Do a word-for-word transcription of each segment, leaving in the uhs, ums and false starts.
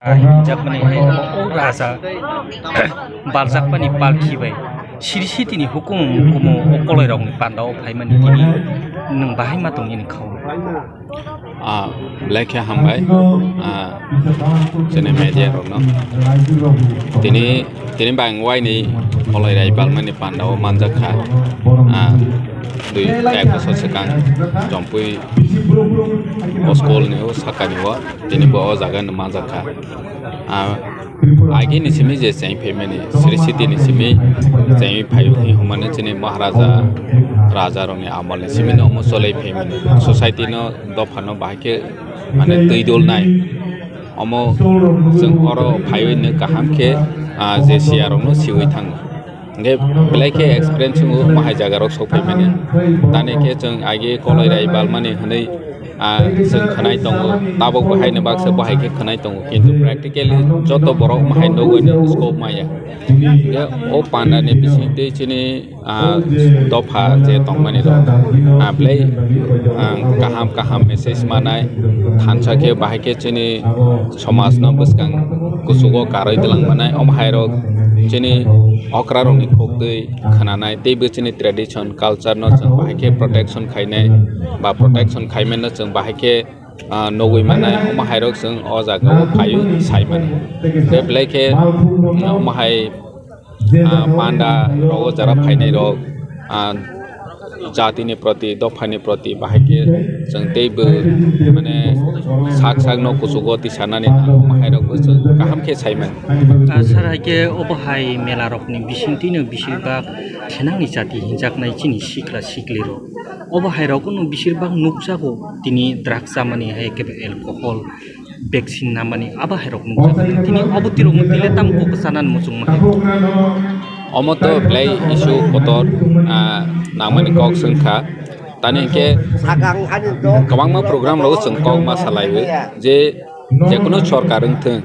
Hinjakmani hai o raja baljakmani palki bai siri sitini hukumu mukumu o koloirokni pandao phaimani tini nwng bahai ma tongni khao. Ah, belai khe hambai, ah, chini media rokno. Tini, tini bang waini koloi rai balmani pandao manjak kha. Ah, dui, ek bosor swkang Jompui o school ni o sakani o, tini bo o jaga no manjak kha. Ah, Agi ni simi je cheng phaimani, siri siti ni simi cheng phai hwnmani chini Maharaja, raja rokni amal ni simi no omo cholai phaimani. Society no, dopha no bahai khe mane twi dol nai. Omo chwng oro phaiwi no kaham khe, ah, je siya rok no siwi thango. Hingke belai khe experience wngo, omo hai jaga rok sok phaimani. Tani khe chwng agi koloi rai balmani hwnwi, ah, chwng khwnai tongo. Tabuk bo haino baksa bo hai khe khwnai tongo, kintu practically joto borok omo hai nugwi ni scope maya. Hingke o panda ni bising twi chini, ah, dopha je tongmani rok, ah, belai, ah, kaham kaham message manai, thansa khe bahai khe chini somaj no bwskang kuchugo karwi twlang manai. Omo hai rok chini okra rokni khuk twi khwnanai, teibo chini tradition, culture no chwng bahai khe protection khainai ba protection khaimano chwng bahai khe, ah, nugwi manai. Omo hai rok chwng o jaga o phaiwi sai mano. Tei belai khe, mm, omo hai, ah, panda rogo jara phainai rok, ah, jatini proti, dophani proti bahai khe chwng teibo mane sak sak no kuchugo tisanani nang, omo hai rok bo chwng kaham khe sai mano. Ah, sir, hai khe obo hai mela rokni bising twino bising bak thenangni jati hinjaknai chini sikla sikli rok. Obo hai rok no bising bak nukjago tini drugs chamani hai khe alcohol, vaccine namani abo hai rok nukjago. Tini obo tirok no tile tamo kok sanani muchungma hai. Omo to belai issue kotor, ah, nangmani kok swngkha. Tani hingke kwbangma program rok chwng kok ma salaiwi je jekono sorkar wngthwng,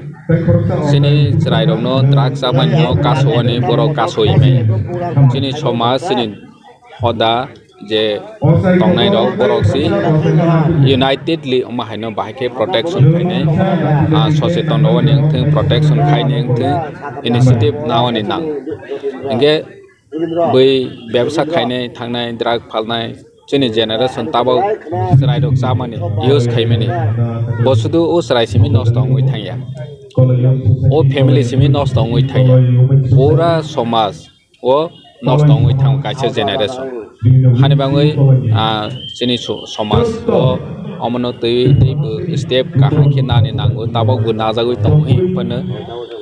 chini chwrairokno drugs chamani no kasowani borok kasoi maya. Chini somaj, chini hoda je tongnai rok borok si unitedly omo haino bahai khe protection khainai, ah, socheton rwani wngthwng, protection khaini wngthwng, initiative nawani nang. Hingke bui bebsa khainai thangnai, drug phalnai, chini generation tabok chwrairok chamani, use khaimani, bo sudu o chwrai simi nosto wngwi thangya, o family simi nosto wngwi thangya, pura somaj o nosto wngwi thango kaisa generation. Hani bagwi, ah, chini so-, somaj o omono twi, twibo step kaham khe nani nango, tabok bo najagwi tongo hinphano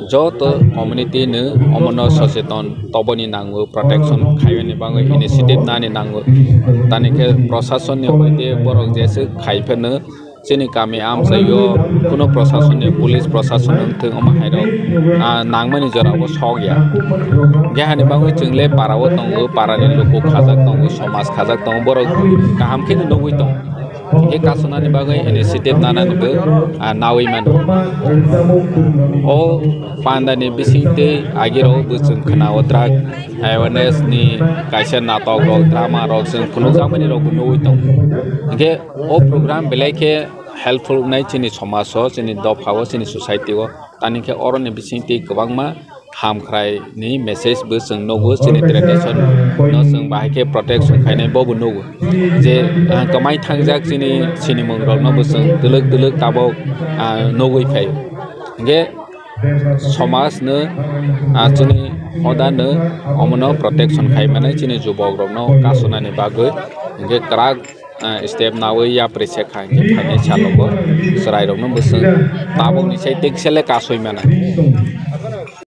joto community no omono socheton toboni nango, protection khaiyani bagwi initiative nani nango. Tani khe proshasonni hoite borok jeswk khaiphano chini kami amchaio kuno proshasonni, police proshasonni wngthwng omo hairok, ah, nangmani jorao sok ya. Hingke hani bagwi chwng le para o tongo, para ni luku khajak tongo, somaj khajak tongo, borok kaham khe no nugwi tongo. Hingke kasonani bagwi initiative nanani bo, ah, nawi mano. O panda ni bising tei agirok bo chwng khna o drug awareness ni kaisa natok rok, drama rok chwng phunukjakmani rok bo nugwi tongo. Hingke o program belai khe helpful wngnai chini somaj o, chini dopha o, chini society o. Tani khe oroni bising twi kwbangma hamkhrai ni message bo chwng nugo, chini tradition no chwng bahai khe protection khainai bo bo nugo. Je, ah, kwmai thangjak chini sinimung rok no bo chwng twlwk twlwk tabok, ah, nugwi phai. Hingke somaj no, ah, chini hoda no omono protection khai mani chini jubok rok no kasonani bagwi hingke kwrak, ah, step nawi yapri se kha hingke phainai salogo chwrai rok no bwswk tabok ni sai tekse le kasoi mano.